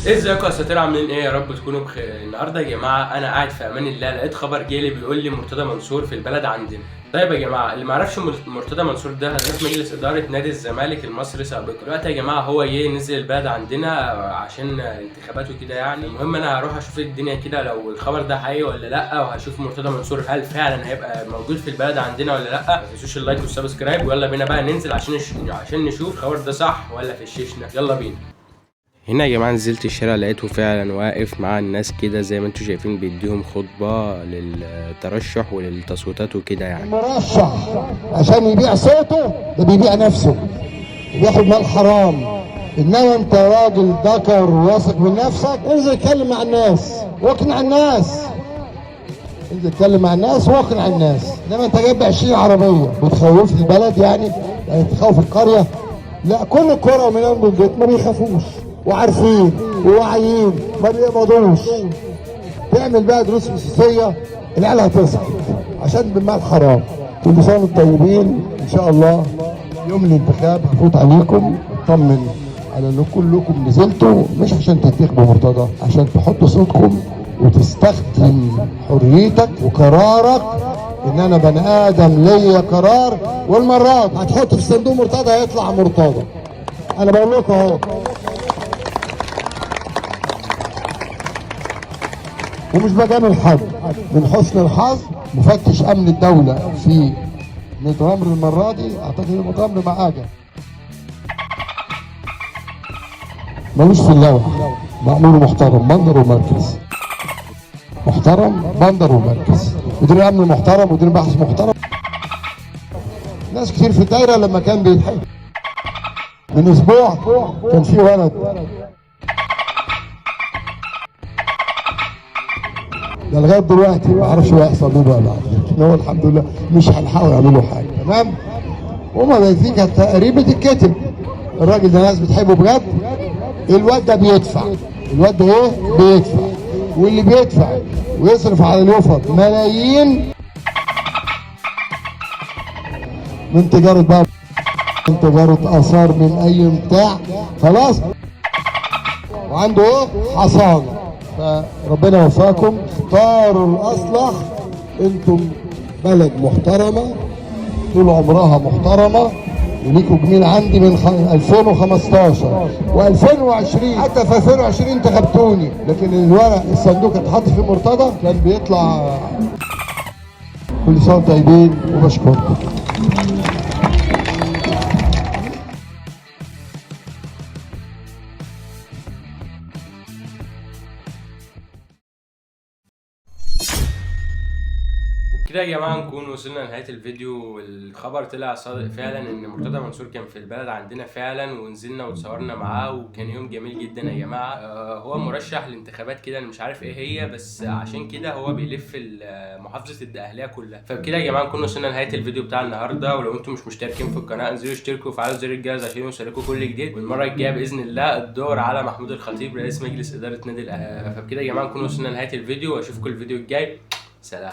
ازيكم يا اساطير، عاملين ايه؟ يا رب تكونوا بخير. النهارده يا جماعة انا قاعد في امان الله، لقيت خبر جالي بيقول لي مرتضى منصور في البلد عندنا. طيب يا جماعة، اللي ما يعرفش مرتضى منصور ده رئيس مجلس ادارة نادي الزمالك المصري سابقا. دلوقتي يا جماعة هو جه نزل البلد عندنا عشان انتخابات وكده يعني. المهم انا هروح اشوف الدنيا كده لو الخبر ده حقيقي ولا لا، وهشوف مرتضى منصور هل فعلا هيبقى موجود في البلد عندنا ولا لا. ما تنسوش ال like وال subscribe، ويلا بينا بقى ننزل عشان نشوف الخبر ده صح ولا في الشيشنه. يلا بينا. هنا يا جماعة نزلت الشارع لقيته فعلا واقف مع الناس كده زي ما انتم شايفين، بيديهم خطبة للترشح وللتصويتات وكده يعني. المرشح عشان يبيع صوته ده بيبيع نفسه وبياخد مال حرام. انما انت راجل ذكر واثق من نفسك، انزل اتكلم مع الناس واقنع الناس، انزل اتكلم مع الناس واقنع الناس. انما انت جايب 20 عربية بتخوف البلد يعني تخوف القرية. لا، كل القرى من البيت ما بيخافوش وعارفين وواعيين، ما بيقبضوش. تعمل بقى دروس خصوصية العيال هتسقط عشان بالمال حرام. كل سنة وانتم طيبين. ان شاء الله يوم الانتخاب هفوت عليكم اطمن على ان كلكم نزلتوا، مش عشان تنتخبوا مرتضى، عشان تحطوا صوتكم وتستخدم حريتك وقرارك. ان انا بني ادم ليا قرار، والمرات هتحط في صندوق مرتضى هيطلع مرتضى. انا بقول لكم اهو، ومش بجامل حد. من حسن الحظ مفتش امن الدولة في متغمر المرة دي، اعتقد ان متغمر معاجه ملوش في اللوحة، مأمور محترم، بندر ومركز محترم، بندر ومركز، مدير امن محترم، مدير بحث محترم. ناس كتير في الدايرة لما كان بيتحب من اسبوع كان في ولد ده لغاية دلوقتي ما اعرفش هو هيحصل له بقى بعد، لكن هو الحمد لله مش هنحاول يعملوا حاجة. تمام. وما دي كانت تقريبا الكتب. الراجل ده ناس بتحبه بجد. الواد ده بيدفع، الواد ده ايه بيدفع، واللي بيدفع ويصرف على الوفد ملايين من تجارة بقى، من تجارة اثار، من اي بتاع، خلاص. وعنده ايه حصانه. فربنا يوفقكم، اختاروا الاصلح. انتم بلد محترمه طول عمرها محترمه، وليكوا جميل عندي من 2015 و2020، حتى في 2020 انتخبتوني، لكن الورق الصندوق اتحط فيه مرتضى كان بيطلع. كل سنة وانتم طيبين وبشكركم. كده يا جماعة نكون وصلنا لنهاية الفيديو، والخبر طلع صادق فعلا ان مرتضى منصور كان في البلد عندنا فعلا، ونزلنا وتصورنا معاه وكان يوم جميل جدا يا جماعة. هو مرشح لانتخابات كده انا مش عارف ايه هي، بس عشان كده هو بيلف محافظة الدقهليه كلها. فبكده يا جماعة نكون وصلنا لنهاية الفيديو بتاع النهارده، ولو انتم مش مشتركين في القناة انزلوا اشتركوا وفعلوا زر الجرس عشان يوصلكوا كل جديد. والمرة الجاية باذن الله الدور على محمود الخطيب رئيس مجلس ادارة نادي الاهلي. فبكده يا جماعة نكون وصلنا لنهاية الفيديو، واشوفكم الفيديو الجاي. سلام.